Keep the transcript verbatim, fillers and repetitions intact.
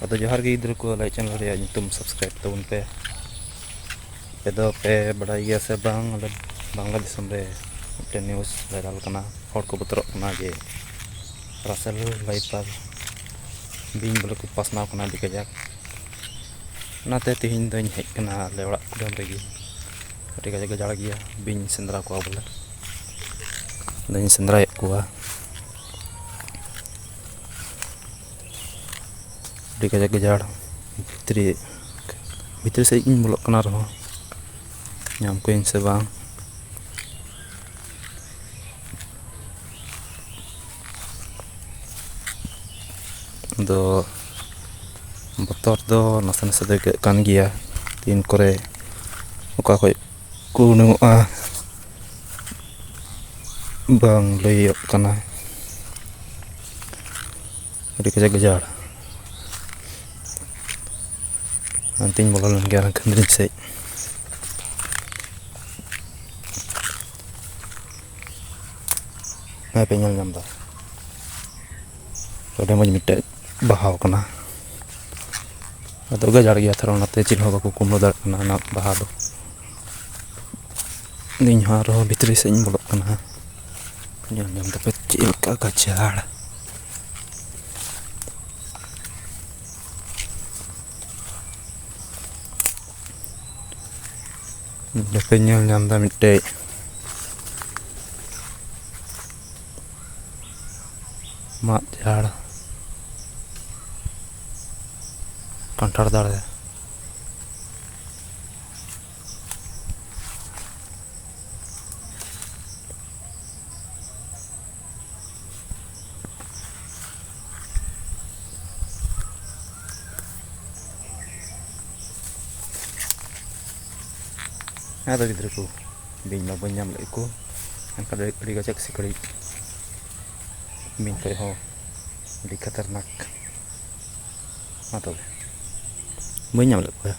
ᱟᱫᱚ ᱡᱚᱦᱟᱨ ᱜᱮ ᱜᱤᱫᱽᱨᱟᱹ ᱠᱚ, ᱟᱞᱮ ᱪᱮᱱᱮᱞ ᱨᱮᱭᱟᱜ ᱧᱩᱛᱩᱢ ᱥᱟᱵᱥᱠᱨᱟᱭᱤᱵ ᱛᱟᱵᱚᱱ ᱯᱮ᱾ ᱟᱯᱮ ᱫᱚ ᱯᱮ ᱵᱟᱰᱟᱭ ᱜᱮᱭᱟ ᱥᱮ ᱵᱟᱝ, ᱟᱞᱮ ᱵᱟᱝᱞᱟ ᱫᱤᱥᱚᱢ ᱨᱮ ᱢᱤᱫᱴᱮᱱ ᱱᱤᱭᱩᱡᱽ ᱵᱷᱟᱭᱨᱟᱞ ᱠᱟᱱᱟ, ᱦᱚᱲ ᱠᱚ ᱵᱚᱛᱚᱨᱚᱜ ᱠᱟᱱᱟ ᱡᱮ ᱨᱟᱥᱮᱞ ᱵᱷᱟᱭᱯᱟᱨ ᱵᱤᱧ ᱵᱚᱞᱮ ᱠᱚ ᱯᱟᱥᱱᱟᱣ ᱠᱟᱱᱟ ᱟᱹᱰᱤ ᱠᱟᱡᱟᱠ᱾ ᱚᱱᱟᱛᱮ ᱛᱮᱦᱮᱧ ᱫᱚᱧ ᱦᱮᱡ ᱠᱟᱱᱟ ᱟᱞᱮ ᱚᱲᱟᱜ ᱠᱩᱰᱟᱹᱢ ᱨᱮᱜᱮ, ᱟᱹᱰᱤ ᱠᱟᱡᱟᱠ ᱜᱟᱡᱟᱲ ᱜᱮᱭᱟ, ᱵᱤᱧ ᱥᱮᱸᱫᱽᱨᱟ ᱠᱚᱣᱟ ᱵᱚᱞᱮ᱾ ᱟᱫᱚᱧ ᱥᱮᱸᱫᱽᱨᱟᱭᱮᱫ ᱠᱚᱣᱟ᱾ ᱟᱹᱰᱤ ᱠᱟᱡᱟᱠ ᱜᱟᱡᱟᱲ ᱵᱷᱤᱛᱨᱤ, ᱵᱷᱤᱛᱨᱤ ᱥᱮᱫ ᱤᱧ ᱵᱚᱞᱚᱜ ᱠᱟᱱᱟ ᱨᱮᱦᱚᱸ ᱧᱟᱢ ᱠᱚᱣᱟᱧ ᱥᱮ ᱵᱟᱝ᱾ ᱟᱫᱚ ᱵᱚᱛᱚᱨ ᱫᱚ ᱱᱟᱥᱮ ᱱᱟᱥᱮ ᱫᱚ ᱟᱹᱭᱠᱟᱹᱜ ᱠᱟᱱ ᱜᱮᱭᱟ, ᱛᱤᱱ ᱠᱚᱨᱮ ᱚᱠᱟ ᱠᱷᱚᱡ ᱠᱚ ᱩᱰᱩᱝᱚᱜᱼᱟ ᱵᱟᱝ ᱞᱟᱹᱭᱚᱜ ᱠᱟᱱᱟ᱾ ᱟᱹᱰᱤ ᱠᱟᱡᱟᱠ ᱜᱟᱡᱟᱲ᱾ ᱚᱱᱛᱮᱧ ᱵᱚᱞᱚ ᱞᱮᱱ ᱜᱮᱭᱟ ᱠᱷᱟᱹᱱᱫᱽᱨᱤᱧ ᱥᱮᱫ᱾ ᱦᱮᱸ ᱯᱮ ᱧᱮᱞ ᱧᱟᱢ ᱮᱫᱟ, ᱟᱹᱰᱤ ᱢᱚᱡᱽ ᱢᱤᱫᱴᱮᱡ ᱵᱟᱦᱟ ᱠᱟᱱᱟ᱾ ᱟᱫᱚ ᱜᱟᱡᱟᱲ ᱜᱮᱭᱟ ᱛᱷᱚᱲᱟ, ᱚᱱᱟᱛᱮ ᱪᱮᱫ ᱦᱚᱸ ᱵᱟᱠᱚ ᱠᱩᱢᱵᱽᱲᱩ ᱫᱟᱲᱮᱭᱟᱜ ᱠᱟᱱᱟ ᱚᱱᱟ ᱵᱟᱦᱟ ᱫᱚ᱾ ᱤᱧ ᱦᱚᱸ ᱟᱨᱦᱚᱸ ᱵᱷᱤᱛᱨᱤ ᱥᱮᱫ ᱤᱧ ᱵᱚᱞᱚᱜ ᱠᱟᱱᱟ᱾ ᱧᱮᱞ ᱧᱟᱢ ᱫᱟᱯᱮ ᱪᱮᱫ ᱞᱮᱠᱟ ᱜᱟᱡᱟᱲ᱾ ᱱᱚᱰᱮ ᱯᱮ ᱧᱮᱞ ᱧᱟᱢ ᱮᱫᱟ ᱢᱤᱫᱴᱮᱡ ᱢᱟᱫ ᱡᱷᱟᱲ, ᱠᱟᱱᱴᱷᱟᱲ ᱫᱟᱨᱮ᱾ ᱟᱫᱚ ᱜᱤᱫᱽᱨᱟᱹ ᱠᱚ, ᱵᱤᱧ ᱢᱟ ᱵᱟᱹᱧ ᱧᱟᱢ ᱞᱮᱫ ᱠᱚ, ᱮᱱᱠᱷᱟᱱ ᱫᱚ ᱟᱹᱰᱤ ᱠᱟᱡᱟᱠ ᱥᱤᱠᱲᱤᱡ ᱵᱤᱧ ᱠᱷᱚᱡ ᱦᱚᱸ ᱟᱹᱰᱤ ᱠᱷᱟᱛᱟᱨᱱᱟᱠ᱾ ᱢᱟ ᱛᱚᱵᱮ, ᱵᱟᱹᱧ ᱧᱟᱢ ᱞᱮᱫ ᱠᱚᱣᱟ᱾